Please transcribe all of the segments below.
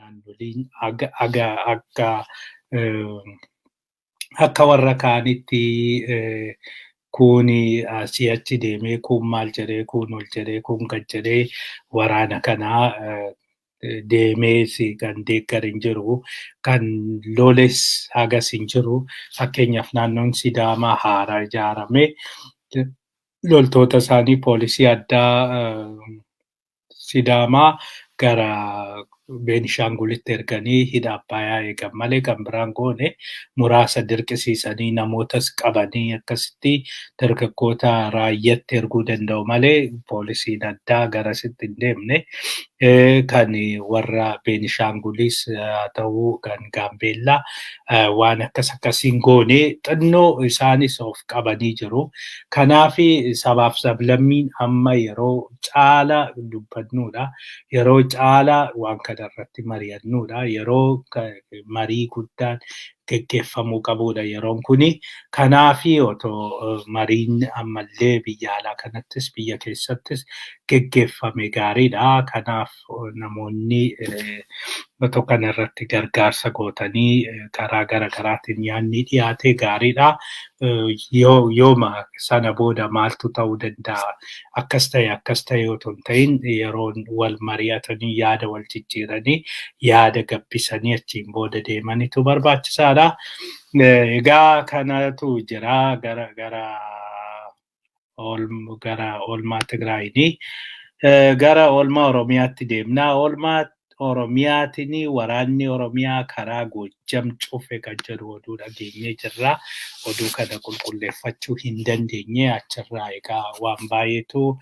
Naannoliin aga akka warra kaanitti kun asii achi deemee, kun maal jedhee, kun ol jedhee, kun gad jedhee waraana kanaa deemee kan deeggar hin jiru, kan loles hagas hin jiru. Fakkeenyaaf, naannoon Sidaamaa haaraa ijaarame loltoota isaanii poolisii addaa Sidaamaa gara Beenishaangulitti erganii hidha Abbayyaa eegan malee kan biraan goone. Muraasa dirqisiisanii namootas qabanii akkasitti dargaggoota raayyatti erguu danda'u malee poolisiin addaa garasitti hin deemne. Kan warra Beenishaangulis haa ta'u, kan Gaambeellaa waan akkas akkasiin goone, xinnoo isaanis of qabanii jiru. Kanaaf sabaaf sablammiin amma yeroo caala dubbannudha. Yeroo caala waan kana irratti mari'annudha. Yeroo marii guddaan geggeeffamuu qabudha yeroon kuni. Kanaafi otoo mariin ammallee biyya alaa kanattis biyya keessattis geggeeffame gaariidha. Kanaaf namoonni otoo kana irratti gargaarsa gootanii karaa gara garaatiin yaadni dhiyaate gaariidha. Yooma sana booda maaltu ta'uu danda'a? Akkas ta'e, akkas ta'e otoo hin ta'in, yeroon wal mari'atanii, yaada wal jijjiiranii, yaada gabbisanii achiin booda deemanitu barbaachisaadha. Egaa kanatu jira gara oolmaa Tigraayinii. Gara oolmaa Oromiyaatti deemna. Oolmaa Oromiyaatiin waraanni Oromiyaa karaa Goojjam cufe kan jedhu oduu dhageenyee jirra. Oduu kana qulqulleeffachuu hin dandeenye achirraa. Egaa waan baay'eetu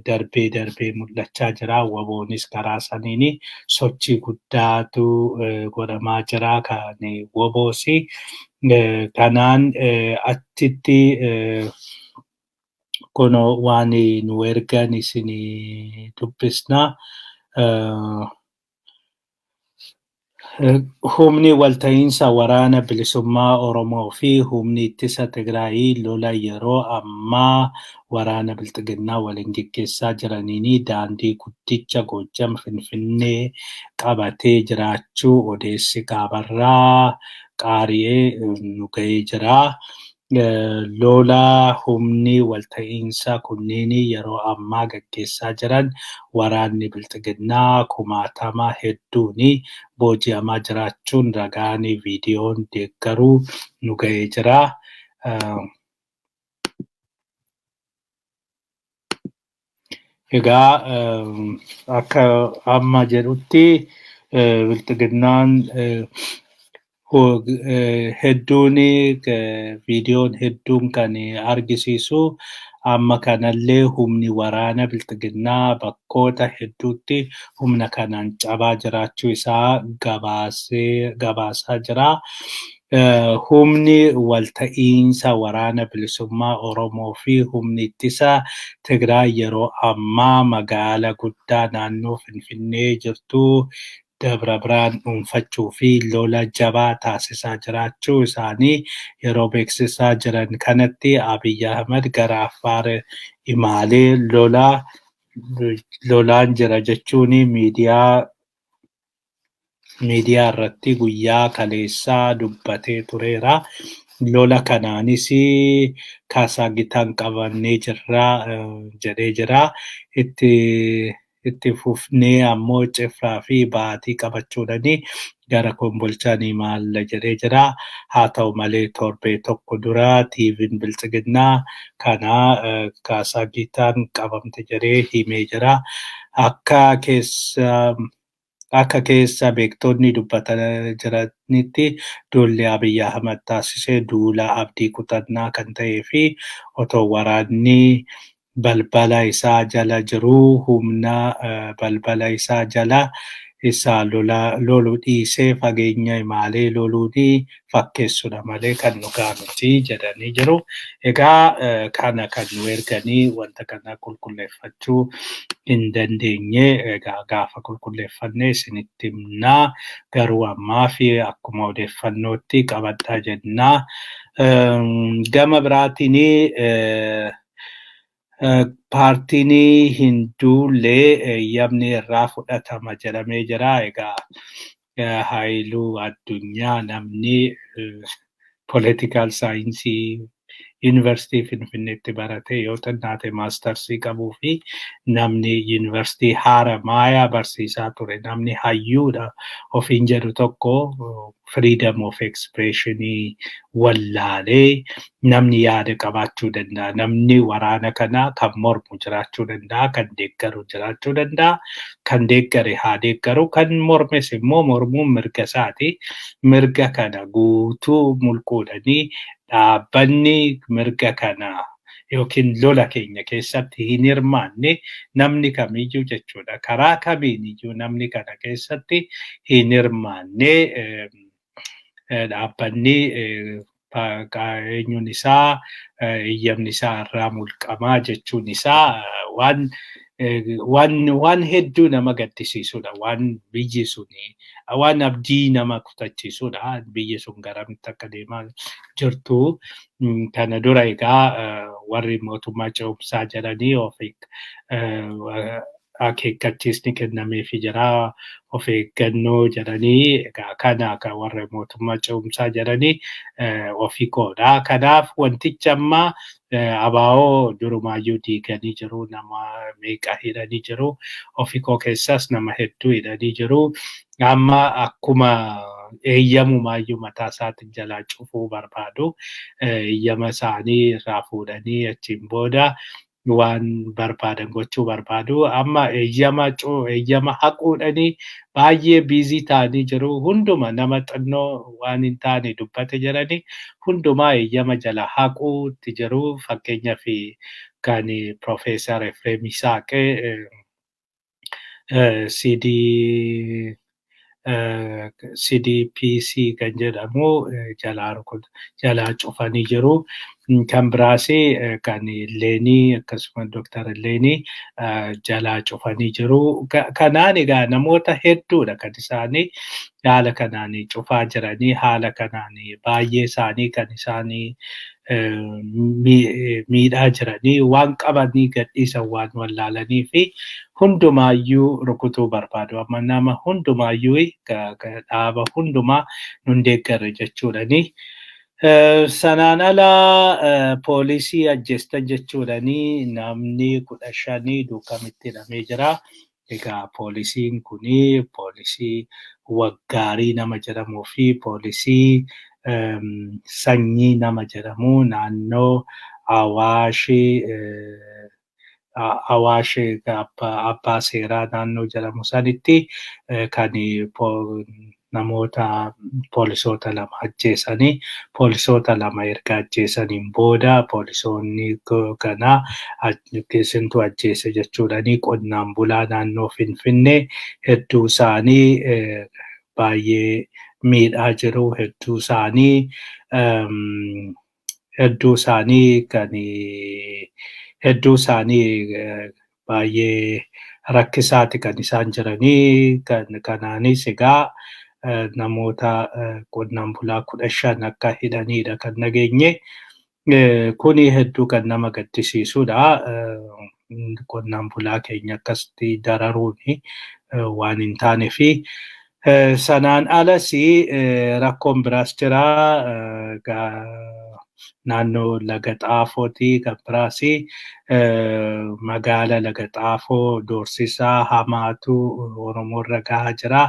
darbee darbee mul'achaa jira. WBOnis karaa saniin sochii guddaatu godhamaa jira. Kan WBOs kanaan achitti kunoo waan nu ergan isin dubbisna. Humni walta'iinsa Waraana Bilisummaa Oromoo fi humni ittisa Tigraayii lola yeroo ammaa waraana Bilxiginnaa waliin geggeessaa jiraniin daandii guddicha Goojjam Finfinnee qabatee jiraachuu odeessi kaabarraa qaari'ee nu ga'ee jira. Lola humni walta'iinsa kunneen yeroo ammaa gaggeessaa jiran waraanni Bilxiginnaa kumaatama hedduun booji'amaa jiraachuun ragaan viidiyoon deeggaruu nu ga'ee jira. Egaa akka amma jedhutti Bilxiginnaan hedduun, viidiyoon hedduun kan argisiisu, amma kanallee humni waraana Bilxiginnaa bakkoota hedduutti humna kanaan cabaa jiraachuu isaa gabaasaa jira. Humni walta'iinsa Waraana Bilisummaa Oromoo fi humni ittisa Tigraay yeroo ammaa magaala guddaa naannoo Finfinnee jirtu Dabra Birhaan dhuunfachuu fi lola jabaa taasisaa jiraachuu isaanii yeroo beeksisaa jiran kanatti, Abiy Ahmed gara Affaar imaalee lola lolaan jira jechuun miidiyaa irratti guyyaa kaleessaa dubbatee tureera. Lola kanaanis Kaasagitaan qabannee jirra jedhee jira. Itti fufnee ammoo Cifraa fi Baatii qabachuudhaan gara Kombolchaa ni maalla jedhee jira. Haa ta'u malee, torbee tokko dura TV'n Bilxiginnaa kana Kaasagitaan qabamte jedhee himee jira. Akka keessa beektonni dubbataa jiranitti, duulli Abiy Ahmad taasisee duula abdii kutannaa kan ta'ee fi otoo waraanni balbala isaa jala jiruu humna balbala isaa jala isaa lolu dhiisee fageenya imaalee loluun fakkeessudha malee kan dhugaa miti jedhanii jiru. Egaa kana kan nu erganii wanta kana qulqulleeffachuu hin dandeenye. Egaa gaafa qulqulleeffanne isinitti himnaa. Garuu ammaa fi akkuma odeeffannootti qabadhaa jennaa. Gama biraatiin Paartiin Hinduullee eeyyamni irraa fudhatama jedhamee jira. Egaa Haayiluu Addunyaa namni political science Yuunivarsiitii Finfinneetti barate, yoo xinnaate maastarsii qabuu fi namni Yuunivarsiitii Haramaayaa barsiisaa ture, namni hayyuudha ofiin jedhu tokko freedom of expressionii wallaalee. Namni yaada qabaachuu danda'a. Namni waraana kana kan mormu jiraachuu danda'a, kan deeggaru jiraachuu danda'a. Kan deeggare haa deeggaru, kan mormes immoo mormuun mirga isaati. Mirga kana guutuu mulquudhanii dhaabbanni mirga kana yookiin lola keenya keessatti hin hirmaanne namni kamiyyuu jechuudha. Karaa kamiiniyyuu namni kana keessatti hin hirmaanne, dhaabbanni eenyuun isaa eeyyamni isaa irraa mulqamaa jechuun isaa waan hedduu nama gaddisiisudha. Waan biyyi suni waan abdii nama kutachiisudha. Biyyi sun garamitti akka deemaa jirtu. Kana dura egaa warri mootummaa ce'umsaa jedhanii of akeekkachiisni kennameefii jira. Of eeggannoo jedhanii, egaa kana kan warra mootummaa ce'umsaa jedhanii ofii koodha. Kanaaf wantichi amma ABO durumaayyuu diiganii jiru. Nama meeqa hidhanii jiru. Ofii koo keessas nama hedduu hidhanii jiru. Amma akkuma eeyyamumaayyuu mataa isaatiin jalaa cufuu barbaadu. Eeyyama isaanii irraa fuudhanii achiin booda waan barbaadan gochuu barbaadu. Amma eeyyama haquudhanii baay'ee busy ta'anii jiru. Hunduma nama xinnoo waan hin taane dubbate jedhanii hundumaa eeyyama jala haquutti jiru. Fakkeenyaaf kan Profeesar Efreem Yisaaqee CD CDPC kan jedhamu jalaa cufanii jiru. Kan biraas kan Leenii, akkasuma Dooktar Leenii jalaa cufanii jiru. Kanaan egaa namoota hedduudha kan isaanii haala kanaan cufaa jiranii, haala kanaan baay'ee isaanii kan isaanii miidhaa jiranii, waan qabanii gadhiisan waan wallaalanii fi hundumaayyuu rukutuu barbaadu. Amma nama hundumaayyuu, dhaaba hundumaa nun deeggarre jechuudhani. Sanaan ala poolisii ajjeestan jechuudhani namni 15 Duukamitti hidhamee jira. Egaa poolisiin kuni poolisii Waggaarii nama jedhamuu fi poolisii Sanyii nama jedhamu naannoo Awaash Abbaa Seeraa naannoo jedhamu sanitti kan namoota poolisoota lama ajjeesanii. Poolisoota lama erga ajjeesaniin booda poolisoonni kana isintu ajjeese jechuudhani qonnaan bulaa naannoo Finfinnee hedduu isaanii baay'ee miidhaa jiru. Hedduu isaanii kan hedduu isaanii baay'ee rakkisaati kan isaan jiranii. Kan kanaanis egaa namoota qonnaan bulaa 15 akka hidhaniidha kan dhageenye. Kuni hedduu kan nama gaddisiisudha. Qonnaan bulaa keenya akkasitti dararuun waan hin taane fi sanaan alas rakkoon biraas jira. Naannoo Laga Xaafooti kan biraas, magaala Laga Xaafoo doorsisaa hamaatu Oromoorra gahaa jira.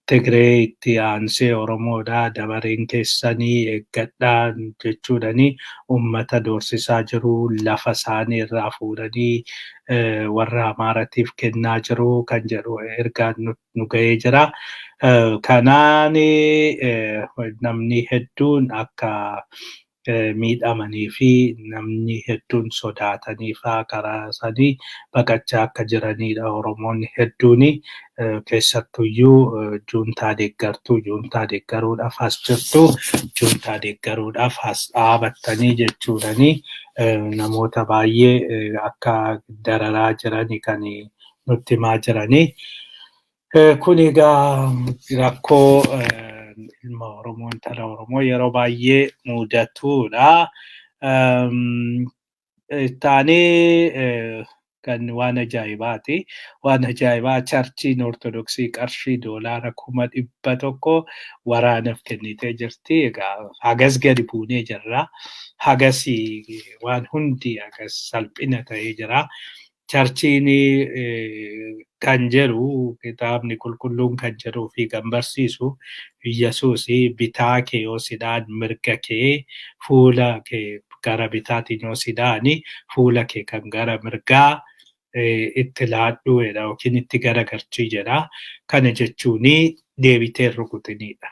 Tigree itti aansee Oromoodha, dabareen keessanii eeggadhaa jechuudhani uummata doorsisaa jiru, lafa isaanii irraa fuudhanii warra Amaaratiif kennaa jiru kan jedhu ergaan nu ga'ee jira. Kanaan namni hedduun akka miidhamanii fi namni hedduun sodaatanii faa karaa sanii baqachaa akka jiranidha Oromoonni hedduun, keessattuyyuu juuntaa deeggartuu, juuntaa deeggaruudhaaf as jirtu, juuntaa deeggaruudhaaf as dhaabattanii jechuudhani namoota baay'ee akka dararaa jirani kan nutti himaa jiranii. Kun egaa rakkoo ilma Oromoo, intala Oromoo yeroo baay'ee mudatudha. Taanee kan waan ajaa'ibaati. Waan ajaa'ibaa, charchiin Ortodoksii qarshii $100,000 waraanaaf kennitee jirti. Egaa hagas gadi buunee jirra. Hagas waan hundi hagas salphina ta'ee jira. Charchiin kan jedhu, kitaabni qulqulluun kan jedhuu fi kan barsiisu, Yesuus bitaa kee yoo sidhaan mirga kee, fuula kee gara bitaatiin yoo sidhaani fuula kee kan gara mirgaa itti laadhu jedha yookiin itti garagalchii jedha. Kana jechuun deebitee rukutinidha.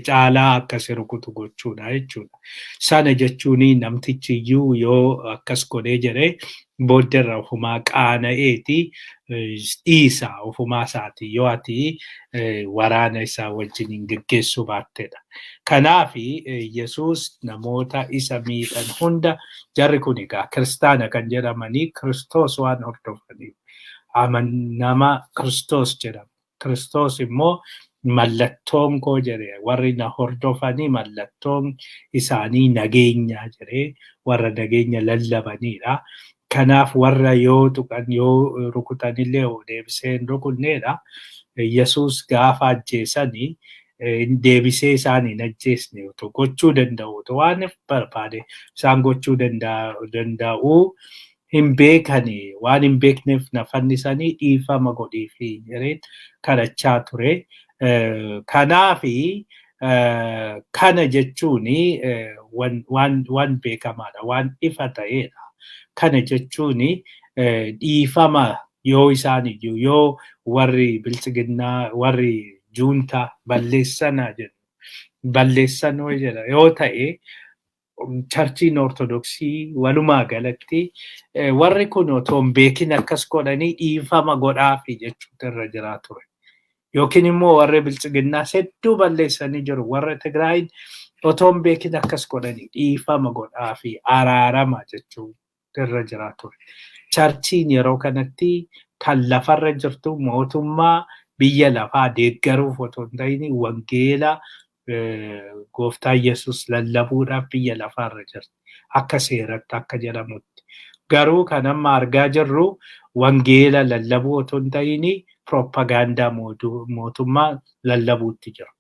Caalaa akkasi rukutu gochuudha jechuudha. Sana jechuun namtichi iyyuu yoo akkas godhee jedhee booddeerra ofumaa qaana'eeti dhiisa ofumaa isaati yoo ati waraana isaa wajjin hin geggeessuu baattedha. Kanaaf Yesuus namoota isa miidhan hunda, jarri kun egaa kiristaana kan jedhamanii Kiristoos waan hordofaniif nama Kiristoos jedhama. Kiristoos immoo mallattoon koo jedhee, warri na hordofanii mallattoon isaanii nageenya jedhee, warra nageenya lallabanidha. Kanaaf warra yoo tuqan, yoo rukutanillee deebisee hin rukunneedha. Yesuus gaafa ajjeesanii deebisee isaan hin ajjeesne. Otoo gochuu danda'u, otoo waan barbaade isaan gochuu danda'u, hin beekani, waan hin beekneef na fannisanii, dhiifama godhiifi jedheen kadhachaa ture. Kanaafi kana jechuun waan beekamaadha, waan ifa ta'edha. Kana jechuun dhiifama yoo isaan iyyuu, yoo warri biltsiginnaa, warri juuntaa balleessanaa jedhu, balleessanoo jedha yoo ta'e, charchiin Ortodoksii walumaa galatti warri kun otoo hin beekin akkas godhanii dhiifama godhaafi jechuutu irra jiraa ture. Yookiin immoo warri biltsiginnaas hedduu balleessanii jiru. Warra Tigraayin otoo hin beekin akkas godhanii dhiifama godhaafi, araarama jechuu irra jiraa ture. Charchiin yeroo kanatti kan lafarra jirtu mootummaa biyya lafaa deeggaruuf otoo hin ta'in wangeela gooftaa Yesuus lallabuudhaaf biyya lafaarra jirti. Akka seeratti akka jedhamutti. Garuu kan amma argaa jirru wangeela lallabuu otoo hin ta'in propagaandaa mootummaa lallabuutti jiru.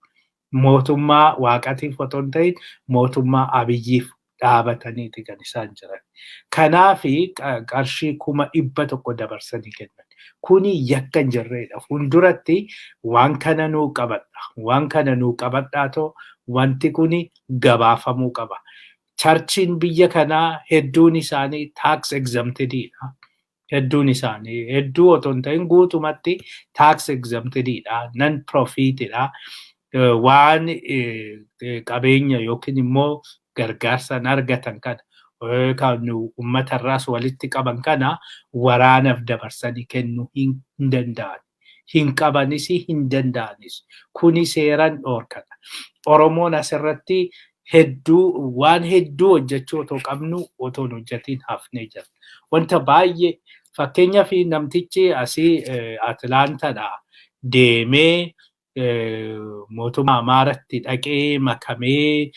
Mootummaa waaqatiif otoo hin ta'in mootummaa Abiyyiif dhaabataniiti kan isaan jiran. Kanaafi qarshii 100,000 dabarsanii kennan. Kuni yakka hin jirredha. Fuulduratti waan kana nuu qabadha. Waan kana nuu qabadhaa too wanti kuni gabaafamuu qaba. Charchiin biyya kanaa hedduun isaanii tax exemptedidha. Hedduun isaanii, hedduu otoo hin ta'in guutumatti tax exemptedidha. Non profitidha. Waan qabeenya yookiin immoo gargaarsan argatan kana, kan uummatarraas walitti qaban kana waraanaaf dabarsanii kennuu hin danda'an. Hin qabanis, hin danda'anis. Kuni seeraan dhoorkadha. Oromoon asirratti hedduu, waan hedduu hojjechuu otoo qabnu otoo hin hojjetiin hafnee jira. Wanta baay'ee, fakkeenyaaf namtichi asii Atlaantaadha deemee mootummaa Amaaratti dhaqee makamee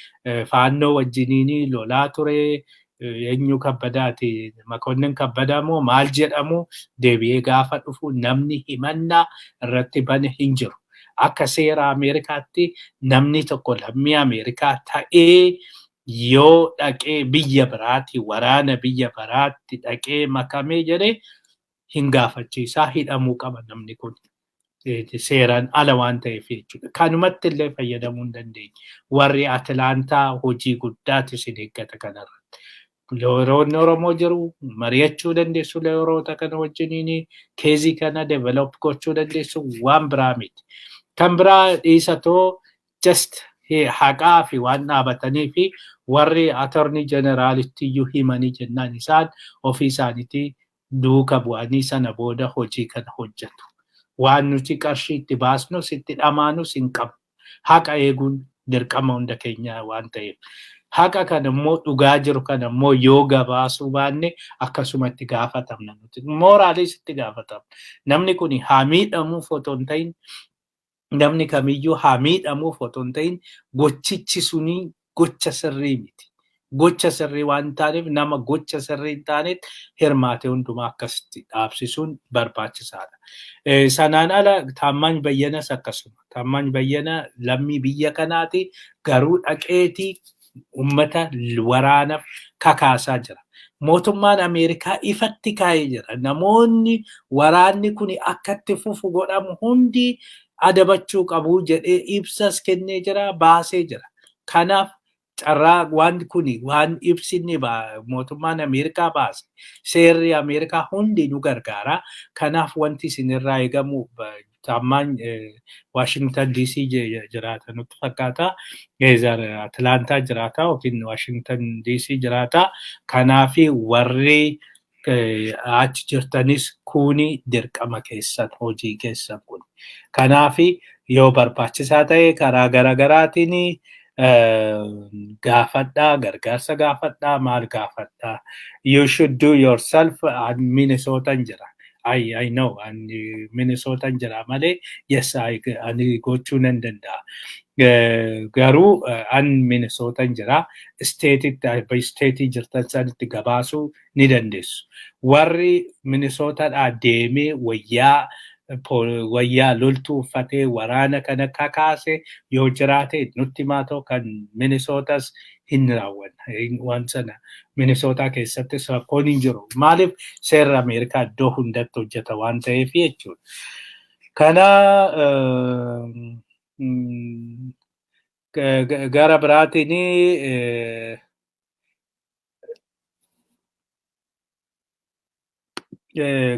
faannoo wajjiniin lolaa ture. Eenyu Kabbadaati? Makonnin Kabbadaa moo maal jedhamu, deebi'ee gaafa dhufu namni himannaa irratti bane hin jiru. Akka seera Ameerikaatti namni tokko lammii Ameerikaa ta'ee yoo dhaqee biyya biraatti, waraana biyya biraatti dhaqee makamee jedhee hin gaafachiisaa, hidhamuu qaba namni kun. Seeraan ala waan ta'eef jechuudha. Kanumatti illee fayyadamuu hin dandeenye. Warri Atilaantaa hojii guddaatu isin eeggata kanarratti. Lawyeroonni Oromoo jiru, mari'achuu dandeessu lawyeroota kana wajjiniin, case kana develop gochuu dandeessu, waan biraa miti. Kan biraa dhiisatoo just haqaa fi waan dhaabatanii fi warri attorney generalitti iyyuu himanii jennaan isaan ofii isaaniitii duuka bu'anii sana booda hojii kana hojjetu. Waan nuti qarshii itti baasnus itti dhamaanus hin qabnu. Haqa eeguun dirqama hunda keenyaa waan ta'eef. Haqa kana immoo, dhugaa jiru kana immoo yoo gabaasuu baanne akkasuma itti gaafatamna nuti. Moralis itti gaafatamna. Namni kun haa miidhamuuf otoo hin ta'in, namni kamiyyuu haa miidhamuuf otoo hin ta'in, gochichi sunii gocha sirrii miti. Gocha sirrii waan hin taaneef, nama gocha sirrii hin taanetti hirmaate hundumaa akkasitti dhaabsisuun barbaachisaadha. Sanaan ala Taammaany Bayyanas akkasuma. Taammaany Bayyana lammii biyya kanaati, garuu dhaqeetii uummata waraanaaf kakaasaa jira. Mootummaan Ameerikaa ifatti kaa'ee jira. Namoonni waraanni kun akka itti fufu godhamu hundi adabachuu qabu jedhee ibsas kennee jira, baasee jira. Kanaaf carraa waan kuni waan ibsinni mootummaan Ameerikaa baase, seerri Ameerikaa hundi nu gargaara. Kanaaf wanti isinirraa eegamu, Taammaan Washington DC jiraata nutti fakkaata. Atlaantaa jiraata yookiin Washington DC jiraata. Kanaaf warri achi jirtanis kuni dirqama keessan, hojii keessan kun. Kanaaf yoo barbaachisaa ta'e karaa garaagaraatiin gaafadhaa, gargaarsa gaafadhaa, maal gaafadhaa. You should do yourself. Minnesota jira. I know, ani Minnesota jira malee, yes, ani gochuu nan danda'a. Garuu an Minnesota jira. State jirtan sanitti gabaasuu ni dandeessu. Warri Minnesotaadhaa deemee wayyaa loltuu uffatee waraana kana kakaase yoo jiraate nutti himaa, ta'u kan Minnesotas hin raawwanna. Waan sana Minnesota keessattis rakkoon hin jiru. Maaliif? Seerri Ameerikaa iddoo hundatti hojjeta waan ta'eef jechuudha. Kana gara biraatiin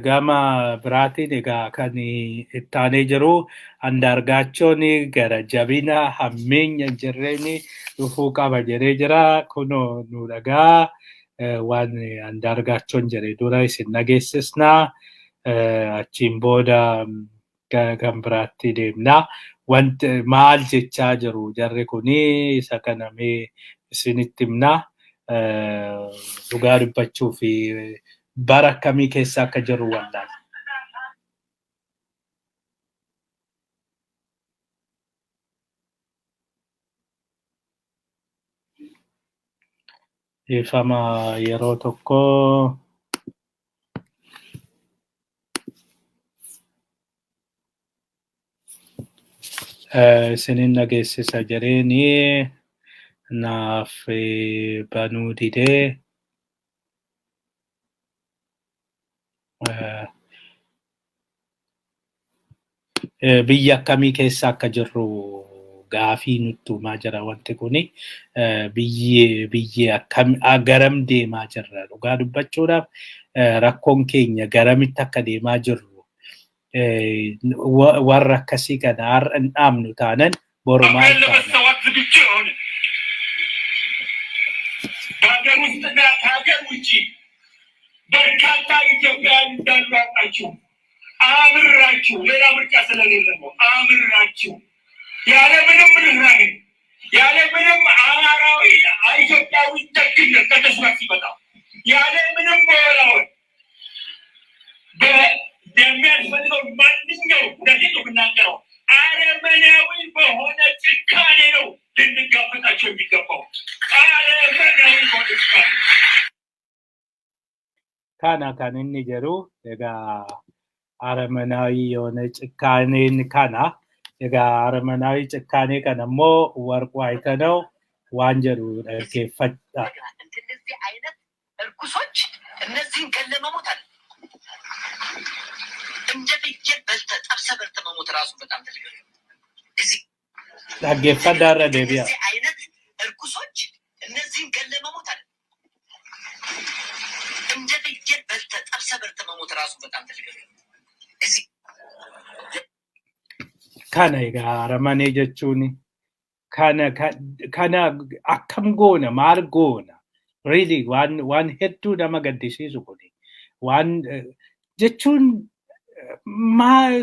gama biraatiin egaa kan itti aanee jiru, Andaargaachoon gara jabina hammeenya hin jirreen dhufuu qaba jedhee jira. Kunoo nu dhagaa, waan Andaargaachoon jedhe dura isin dhageessisnaa. Achiin booda kan biraatti deemnaa. Wanti maal jechaa jiru jarri kuni, isa kana mee isinitti himnaa. Dhugaa dubbachuu fi bara akkamii keessa akka jirru wallaala. Ifama, yeroo tokko. Isinin dhageessisa jedheeni naaf banuu didee. Biyya akkamii keessa akka jirru gaafii nutti himaa jira wanti kuni. Biyyi akkam garam deemaa jirra? Dhugaa dubbachuudhaaf, rakkoon keenya garamitti akka deemaa jirru warra akkasii kana har'a hin dhaabnu taanan boru maal አብረን taana? ለመሰዋት ዝግጁ የሆነ በሀገር ውስጥና ከሀገር ውጭ በርካታ ኢትዮጵያውያን እንዳሉ አውቃችሁ፣ አምራችሁ፣ ሌላ ምርጫ ስለሌለ ነው። አምራችሁ ያለምንም ርኅራሄ፣ ያለምንም አማራዊ ኢትዮጵያዊ ደግነት ከነሱ ጋር ሲመጣ ያለምንም መወላወል የሚያስፈልገው ማንኛውም፣ እውነቴን ነው የምናገረው፣ አረመኔያዊ በሆነ ጭካኔ ነው ልንጋፈጣቸው የሚገባው። አረመኔያዊ በሆነ ጭካኔ። Kana kan inni jedhu egaa አረመናዊ የሆነ ጭካኔን kana egaa አረመናዊ ጭካኔ kana immoo warquu አይተነው waan jedhu dhaggeeffadha. እንደነዚህ አይነት እርኩሶች እነዚህን ገለ መሞት አለ እንደ ፍየል በልተህ ጠብሰህ በልተህ መሞት ራሱ በጣም ትልቅ ነው። እዚህ Dhaggeeffadhaa, irra deebi'a. እንደነዚህ አይነት እርኩሶች እነዚህን ገለ መሞት አለ እንደ ፍየል በልተህ ጠብሰህ በልተህ መሞት ራሱ በጣም ትልቅ ነው። እዚህ Kana egaa አረመኔ jechuun kana. Kana akkam goona? Maal goona? Really, waan hedduu nama gaddisiisu kuni. Waan jechuun maal,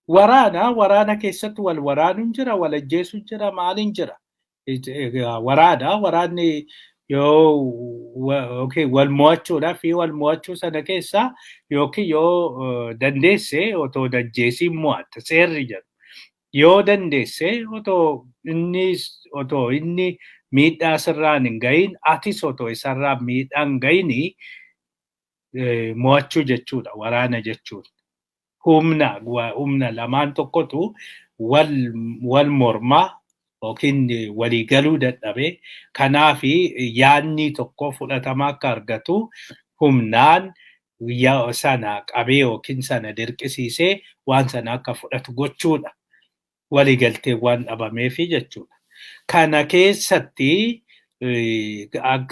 waraana keessatti wal waraanuun jira, wal ajjeesuun jira, maaliin jira? Waraana, waraanni yoo okay, wal mo'achuudhaaf fi wal mo'achuu sana keessa yookiin yoo dandeesse otoo ajjeesiin mo'atta seerri jedhu. Yoo dandeesse otoo Inni otoo inni miidhaa sirraan hin gahin, atis otoo isarraan miidhaan hin gahini mo'achuu jechuudha waraana jechuudha. Humna lamaan tokkotu wal mormaa yookiin walii galuu dadhabee, kanaafi yaadni tokko fudhatama akka argatu humnaan sana qabee yookiin sana dirqisiisee waan sana akka fudhatu gochuudha. Waliigaltee waan dhabameefi jechuudha. Kana keessatti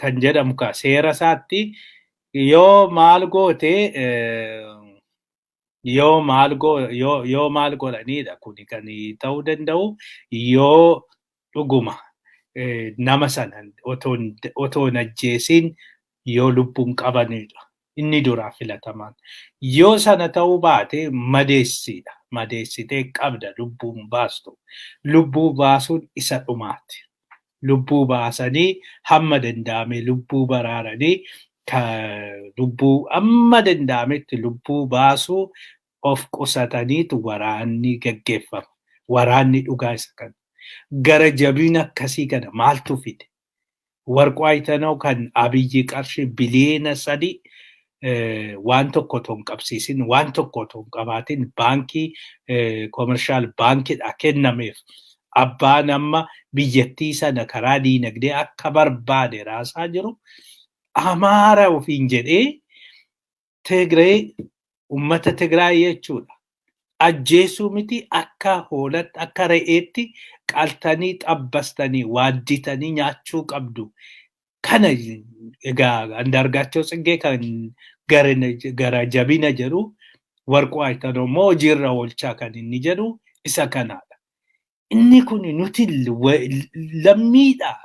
kan jedhamu ka seera isaatti yoo maal goote, yoo maal godhanidha, kuni kan ta'uu danda'u yoo dhuguma nama sana otoo hin ajjeesin yoo lubbuun qabanidha. Inni duraa filatamaan. Yoo sana ta'uu baate madeessiidha. Madeessitee qabda, lubbuun baastu. Lubbuu baasuun isa dhumaati. Lubbuu baasanii hamma danda'ame lubbuu baraaranii, lubbuu hamma danda'ametti lubbuu baasuu of qusataniitu waraanni gaggeeffama. Waraanni dhugaa isa kana. Gara jabina akkasii kana maaltu fide? Warquu Ayitanaw kan Abiyyi qarshii biliyoona 3 waan tokko otoo hin qabsiisin, waan tokko otoo hin qabaatin baankii Commercial Baankiidha kennameef, abbaan amma biyyattii sana karaa diinagdee akka barbaade raasaa jiru, Amaara ofiin jedhee Tigree, ummata Tigraay jechuudha. Ajjeesuu miti, akka hoolatti, akka re'eetti qaltanii, xabbastanii, waadditanii nyaachuu qabdu. Kana egaa Andaargaachoo Tsiggee kan gara jabina jedhu, Warquu Ayitano immoo hojiirra oolchaa kan inni jedhu isa kanaadha. Inni kun nuti lammiidha.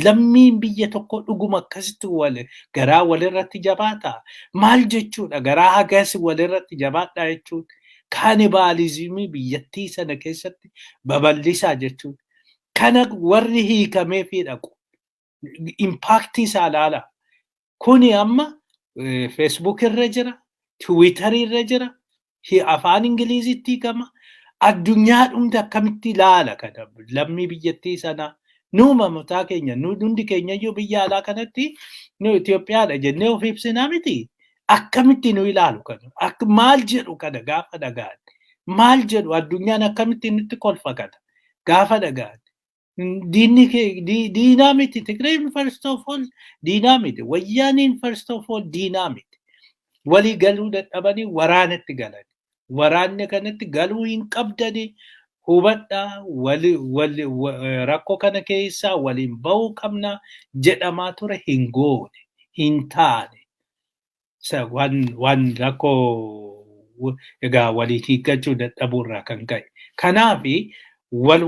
Lammiin biyya tokko dhuguma akkasitti wal garaa walirratti jabaata. Maal jechuudha garaa hagas walirratti jabaadha jechuun? Cannibalism biyyattii sana keessatti babal'isaa jechuudha. Kana warri hiikamee fi dhaqu impact isaa ilaala. Kuni amma Facebook irra jira, Twitter irra jira, afaan Ingilizitti hiikama. Addunyaa dhumti akkamitti ilaala kana lammii biyyattii sanaa? Nuuma mataa keenya, nu hundi keenya iyyuu biyya alaa kanatti nu Itoophiyaadha jennee of ibsinaa miti. Akkamitti nu ilaalu kana? Maal jedhu kana gaafa dhaga'an? Maal jedhu? Addunyaan akkamitti nutti kolfa kana gaafa dhaga'an? Diinni kee diinaa miti. Tigreen first of all diinaa miti. Wayyaaniin first of all diinaa miti. Walii galuu dadhabanii waraanatti galan. Waraanni kanatti galuu hin qabdanii, hubadhaa, wali wali rakkoo kana keessaa waliin bahuu qabna jedhamaa ture, hin goone, hin taane. Waan rakkoo egaa waliin hiikkachuu dadhabuu irraa kan ka'e. Kanaafi wal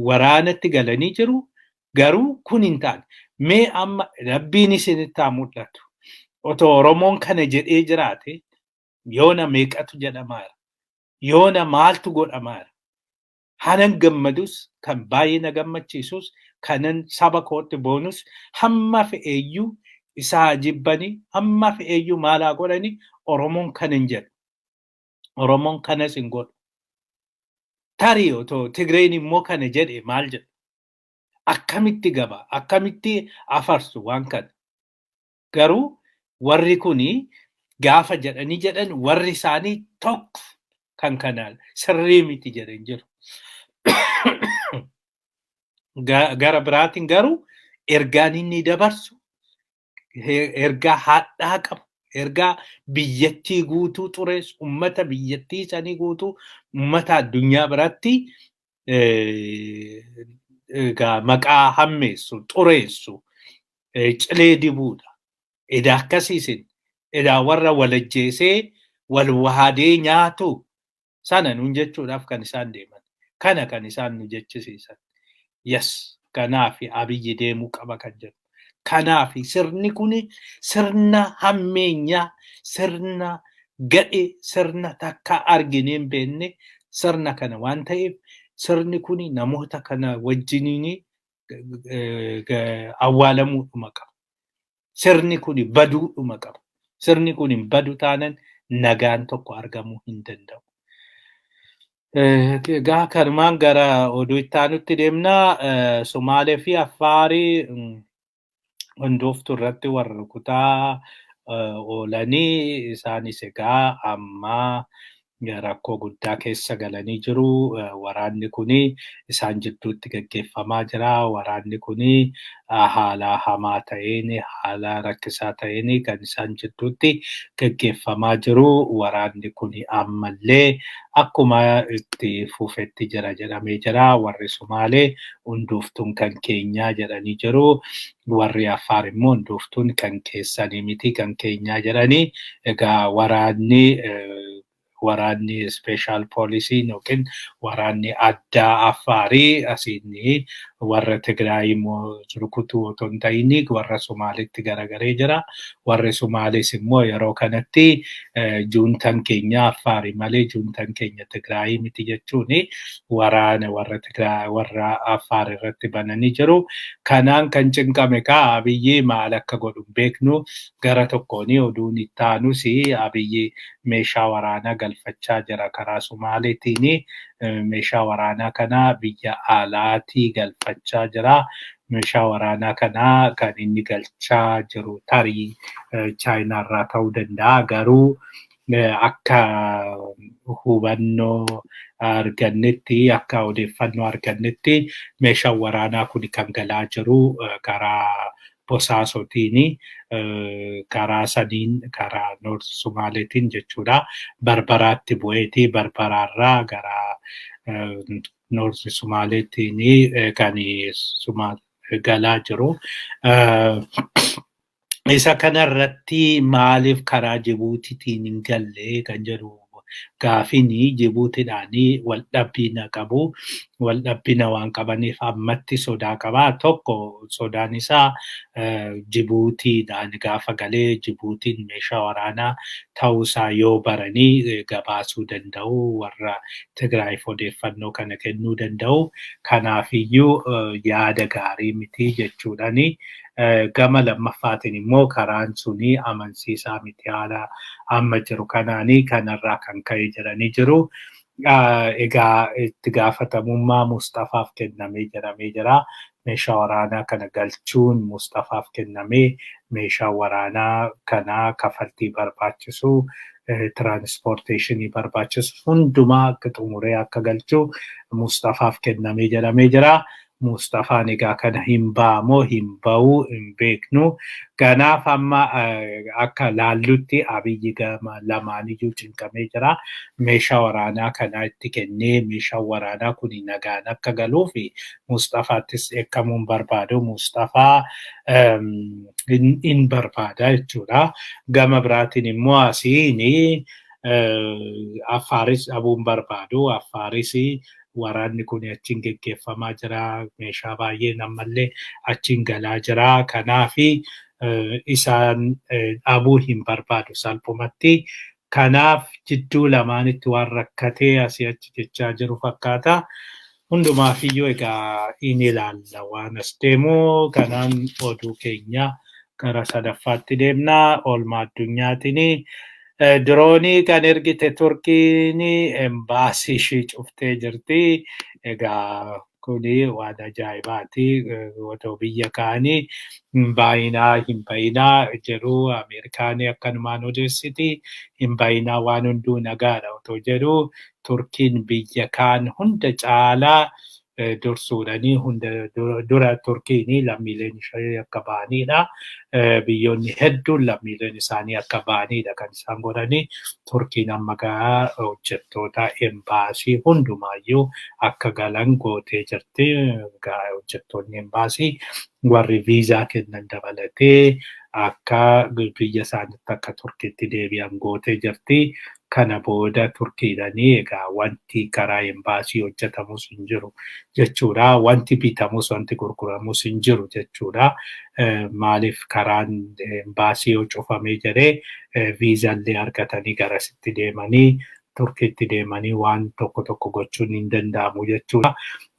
waraanatti galanii jiru, garuu kun hin taane. Mee amma Rabbiin isinitti haa mul'atu. Otoo Oromoon kana jedhee jiraate yoona meeqatu jedhamaara? Yoona maaltu godhamaara? Hanan gammadus, kan baay'ee na gammachiisus, kanan saba kootti boonus, hamma fe'eeyyuu isaa jibbanii, hamma fe'eeyyuu maalaa godhanii, Oromoon kana hin jedhu. Oromoon kanas hin godhu. Tarii otoo Tigreen immoo kana jedhe maal jedhu? Akkamitti gaba? Akkamitti afarsu waan kana? Garuu warri kuni gaafa jedhanii jedhan warri isaanii tokko kan kanaan sirrii miti jedhan jiru. Gara biraatiin garuu ergaan inni dabarsu ergaa hadhaa qabu, ergaa biyyattii guutuu xureessu, ummata biyyattii sanii guutuu ummata addunyaa biratti egaa maqaa hammeessu, xureessu, cilee dibuudha. Edaa akkasiisin edaa warra walajjeesee wal waadee nyaatu sana nuun jechuudhaaf kan isaan deeman. Kana kan isaan nu jechisiisan. Yes, kanaaf Abiyyi deemuu qaba kan jedhu. Kanaaf sirni kun sirna hammeenyaa, sirna gadhee, sirna takka arginee hin beekne sirna kana waan ta'eef, sirni kun namoota kana wajjiniin awwaalamuudhuma qaba. Sirni kun baduudhuma qaba. Sirni kun hin badu taanan nagaan tokko argamuu hin danda'u. Egaa kanumaan gara oduu itti aanutti deemna. Somaalee fi Affaarii hundooftuu irratti warra rukutaa oolanii, isaanis egaa amma rakkoo guddaa keessa galanii jiru. Waraanni kuni isaan jidduutti gaggeeffamaa jira. Waraanni kuni haala hamaa ta'een, haala rakkisaa ta'een kan isaan jidduutti gaggeeffamaa jiru. Waraanni kuni ammallee akkuma itti fufetti jira jedhamee jira. Warri Sumaalee hundooftuun kan keenyaa jedhanii jiru. Warri Affaar immoo hundooftuun kan keessanii miti, kan keenyaa jedhanii. Egaa waraanni special poolisiin yookiin waraanni addaa Affaarii asiin warra Tigraay immoo rukutuu otoo hin ta'in warra Somaalitti garagaree jira. Warri Somaalees immoo yeroo kanatti juuntan keenya Affaarii malee juuntan keenya Tigraay miti jechuun waraana warra Tigraay warra Affaar irratti bananii jiru. Kanaan kan cinqame kaa Abiyyi maal akka godhu hin beeknu. Gara tokkoon oduun itti aanus Abiyyi meeshaa waraanaa galfachaa jira karaa Somaaleetiin. Meeshaa waraanaa kana biyya alaatii galfachaa jira. Meeshaa waraanaa kana kan inni galchaa jiru tarii Chaayinaarraa ta'uu danda'a. Garuu akka hubannoo argannetti, akka odeeffannoo argannetti, meeshaan waraanaa kun kan galaa jiru karaa Bosaasotiin, karaa sadiin, karaa North Sumaaleetiin jechuudha. Barbaraatti bu'eeti Barbaraarraa gara North Sumaaleetiin kan galaa jiru. Isa kanarratti maaliif karaa Jibuutiitiin hin galle kan jedhu gaafiin, Jibuutiidhaan wal dhabbiina qabu. Wal dhabbina waan qabaniif ammatti sodaa qabaa. Tokko sodaan isaa Jibuutiidhaan gaafa galee Jibuutiin meeshaa waraanaa ta'uusaa yoo baranii gabaasuu danda'u, warra Tigraayiif odeeffannoo kana kennuu danda'u. Kanaafiyyuu yaada gaarii miti jechuudhaani. Gama lammaffaatiin immoo karaan suni amansiisaa miti haala amma jiru kanaanii, kanarraa kan ka'e jedhanii jiru. Egaa itti gaafatamummaa Mustafaaf kennamee jedhamee jira. Meeshaa waraanaa kana galchuun Mustafaaf kennamee, meeshaa waraanaa kana kafaltii barbaachisu, transportation barbaachisu hundumaa akka xumuree akka galchu Mustafaaf kennamee jedhamee jira. Mustafaan egaa kana hin ba'amoo hin ba'uu hin beeknu. Kanaaf amma akka laallutti Abiyyi gama lamaaniyyuu cinqamee jira. Meeshaa waraanaa kana itti kennee meeshaan waraanaa kun nagaan akka galuuf Mustafaattis dheekkamuu hin barbaadu. Mustafaa hin barbaada jechuudha. Gama biraatiin immoo asiin Affaaris dhabuu hin barbaadu. Affaaris waraanni kun achiin geggeeffamaa jira. Meeshaa baay'een ammallee achiin galaa jira. Kanaafi isaan dhabuu hin barbaadu salphumatti. Kanaaf jidduu lamaanitti waan rakkatee asii achi jechaa jiru fakkaata. Hundumaafiyyuu egaa in ilaalla waan as deemu. Kanaan oduu keenya gara sadaffaatti deemna. Oolmaa addunyaatiin diroonii kan ergite Turkiin embaasii ishii cuftee jirti. Egaa kuni waan ajaa'ibaati. Otoo biyya kaanii hin baay'inaa, hin bayinaa jedhu, Ameerikaan akkanumaan odeessiti. Hin bayinaa, waan hunduu nagaadha otoo jedhu, Turkiin biyya kaan hunda caalaa dursuudhanii hunda dura Turkiin lammiileen ishee akka ba'anidha. Biyyoonni hedduun lammiileen isaanii akka ba'anidha kan isaan godhanii. Turkiin amma gaa hojjettoota embaasii hundumaayyuu akka galan gootee jirti. Hojjettoonni embaasii warri viizaa kennan dabalatee akka biyya isaaniitti, akka Turkiitti deebi'an gootee jirti. Kana booda Turkiidhanii egaa wanti karaa embaasii hojjetamus hin jiru jechuudha. Wanti bitamus wanti gurguramus hin jiru jechuudha. Maaliif karaan embaasii yoo cufamee jedhee viizaallee argatanii garasitti deemanii, Turkiitti deemanii waan tokko tokko gochuun hin danda'amu jechuudha.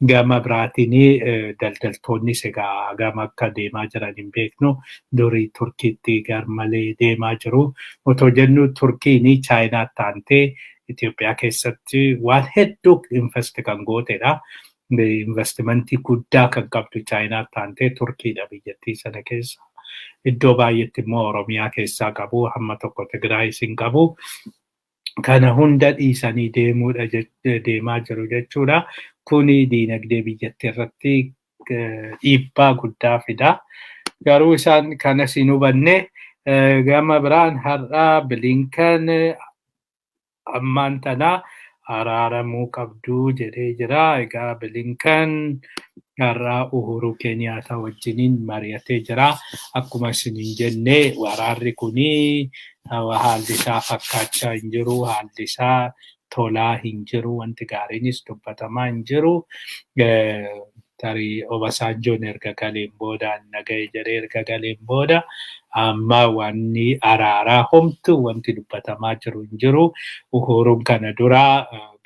Gama biraatiin daldaltoonnis egaa gama akka deemaa jiran hin beeknu. Durii Turkiitti garmalee deemaa jiru. Otoo jennu Turkiin Chaayinaatti aantee Itoophiyaa keessatti waan hedduu invest kan gootedha. Investimentii guddaa kan qabdu Chaayinaa taantee Turkiidha biyyattii sana keessa. Iddoo baay'eetti immoo Oromiyaa keessaa qabu, hamma tokko Tigraayis hin qabu. Kana hunda dhiisanii deemuudha deemaa jiru jechuudha. Kuni diinagdee biyyattii irratti dhiibbaa guddaa fida. Garuu isaan kanas hin hubanne. Gama biraan har'a Bilinkan ammaan tana araaramuu qabduu jedhee jira. Egaa Bilinkan har'a Uhuru Keniyaataa wajjiniin mari'atee jira. Akkuma isiniin jenne, waraarri kuni haalli isaa fakkaachaa hin jiru. Haalli isaa tolaa hin jiru. Wanti gaariinis dubbatamaa hin jiru. Tarii Obasanjoon erga galeen booda, naga'e jedhee erga galeen booda, amma wanni araaraa homtu wanti dubbatamaa jiru hin jiru. Uhuruun kana dura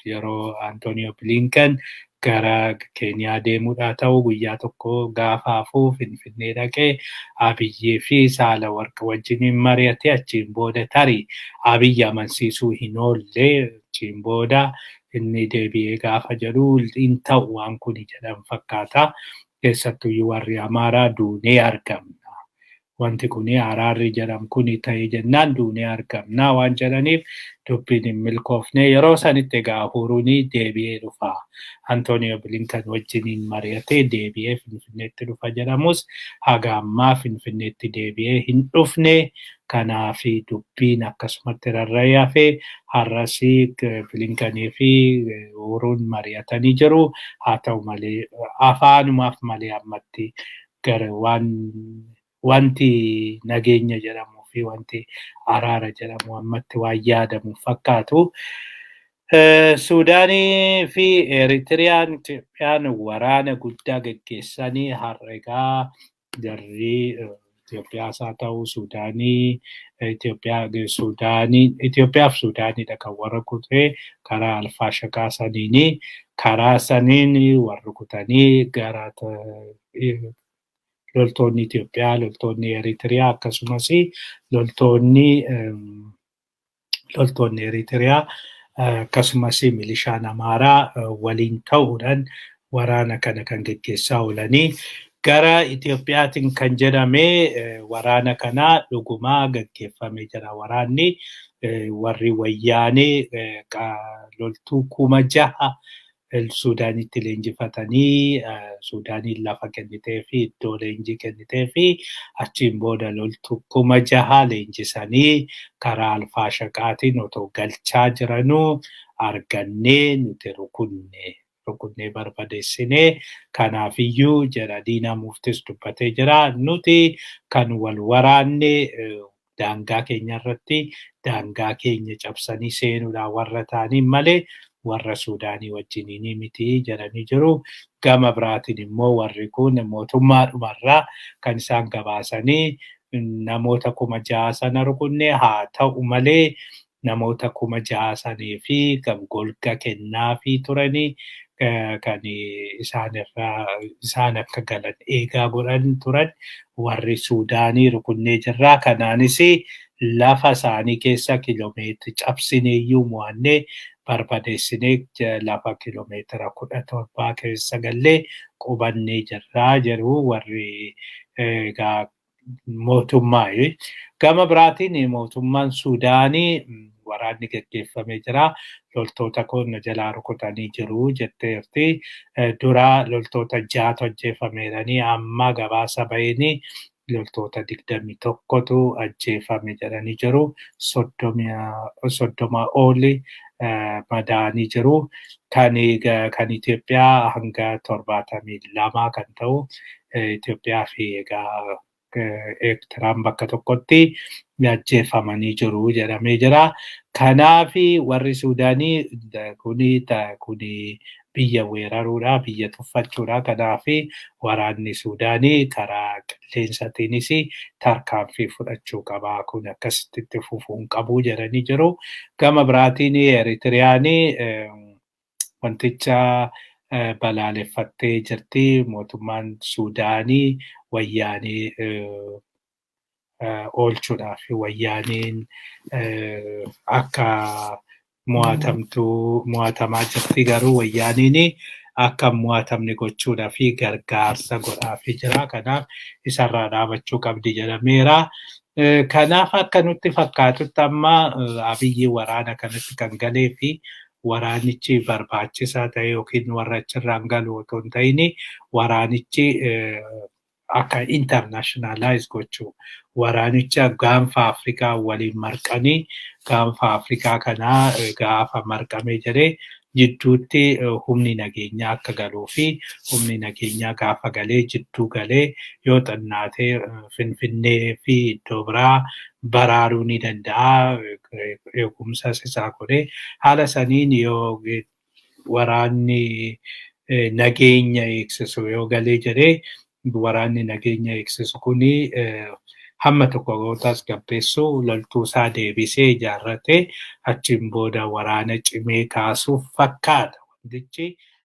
yeroo Antonio Blinken gara Keeniyaa deemuudhaa ta'u guyyaa tokko gaafa hafuu Finfinnee dhaqee Abiyyee fi Saalawarq wajjiniin mari'ate. Achiin booda tarii Abiyyi amansiisuu hin oolle. Achiin booda inni deebi'ee gaafa jedhu hin ta'u waan kuni jedhan fakkaata. Keessattuyyuu warri Amaaraa duunee argamna. Wanti kuni araarri jedhamu kuni ta'ee jennaan duunee argamna waan jedhaniif dubbiin hin milkoofne. Yeroo sanitti egaa Uhuruun deebi'ee dhufa. Antonio Blinken wajjiniin mari'atee deebi'ee Finfinneetti dhufa jedhamus haga ammaa Finfinneetti deebi'ee hin dhufne. Kanaaf dubbiin akkasumatti rarra'ee hafe. Har'as Blinkanii fi Uhuruun mari'atanii jiru. Haa ta'u malee afaanumaaf malee ammatti gara waan wanti nageenya jedhamuu fi wanti araara jedhamu ammatti waan yaadamu fakkaatu. Suudaanii fi Eritiriyaan Itoophiyaan waraana guddaa geggeessanii har'a. Egaa jarri Itoophiyaas haa ta'u Suudaanii, Itoophiyaa Suudaanii, Itoophiyaa fi Suudaaniidha kan warra kutee karaa Alfaashaqaa saniini, karaa saniin warri kutanii gara loltoonni Itoophiyaa, loltoonni Eritiriyaa, akkasumas loltoonni Eritiriyaa akkasumas milishaan Amaaraa waliin ta'uudhaan waraana kana kan geggeessaa oolanii. Gara Itoophiyaatiin kan jedhame waraana kana dhugumaa gaggeeffamee jira. Waraanni warri wayyaanee loltuu 6,000 Suudaanitti leenjifatanii, Suudaaniin lafa kennitee fi iddoo leenjii kennitee fi achiin booda loltuu 6,000 leenjisanii karaa Alfaashaqaatiin otoo galchaa jiranuu argannee nuti rukunnee barbadeessinee. Kanaafiyyuu jedha, Diinaa Muftis dubbatee jira, nuti kan wal waraanne daangaa keenya irratti daangaa keenya cabsanii seenuudhaan warra ta'aniin malee warra Suudaanii wajjiniin miti jedhanii jiru. Gama biraatiin immoo warri kun mootummaadhumarraa kan isaan gabaasanii namoota 6,000 sana rukunne, haa ta'u malee namoota 6,000 sanii fi kan golga kennaafii turanii, kan isaan irraa isaan akka galan eegaa godhan turan warri Suudaanii rukunnee jirraa. Kanaanis lafa isaanii keessa kiloomeetira cabsineeyyuu mo'annee barbadeessinee lafa kiloomeetira 17 keessa gallee qubannee jirraa jedhu warri egaa mootummaa. Gama biraatiin mootummaan Suudaanii waraanni gaggeeffamee jira. Loltoota koonna jalaa rukutanii jiru jetteerti. Dura loltoota ja'atu ajjeefameeranii, amma gabaasa baheenii loltoota 21tu ajjeefame jedhanii jiru. 30 oli madaanii jiru. Kan Itoophiyaa hanga 72 kan ta'u Itoophiyaa fi egaa Eertiraan bakka tokkotti ajjeefamanii jiru jedhamee jira. Kanaaf warri Suudaanii kuni biyya weeraruudha, biyya tuffachuudha. Kanaaf waraanni Suudaanii karaa qilleensaatiinis tarkaanfii fudhachuu qaba. Kun akkasitti itti fufuu hin qabu jedhanii jiru. Gama biraatiin Eritiriyaan wanticha balaaleffattee jirti. Mootummaan Suudaanii wayyaanii oolchuudhaaf wayyaaniin akka Mo'atamtuu mo'atamaa jirti, garuu wayyaaniin akka hin mo'atamne gochuudhaa fi gargaarsa godhaafii jira. Kanaaf isarraa dhaabachuu qabdi jedhameera. Kanaaf akka nutti fakkaatutti amma Abiyyi waraana kanatti kan galee fi waraanichi barbaachisaa ta'e yookiin warra achirraan galu otoo hin ta'in, waraanichi akka internationalize gochuu, waraanicha gaanfa Afrikaa waliin marqanii, gaanfa Afrikaa kanaa gaafa marqamee jedhee jidduutti humni nageenyaa akka galuu fi humni nageenyaa gaafa galee jidduu galee yoo xinnaatee Finfinnee fi iddoo biraa baraaruu ni danda'a. Eegumsas isaa godhee haala saniin yoo waraanni nageenya eegsisu yoo galee jedhee, waraanni nageenya eegsisu kuni hamma tokko yoo tasgabbeessu, loltuu isaa deebisee ijaarratee achiin booda waraana cimee kaasuuf fakkaata wantichi.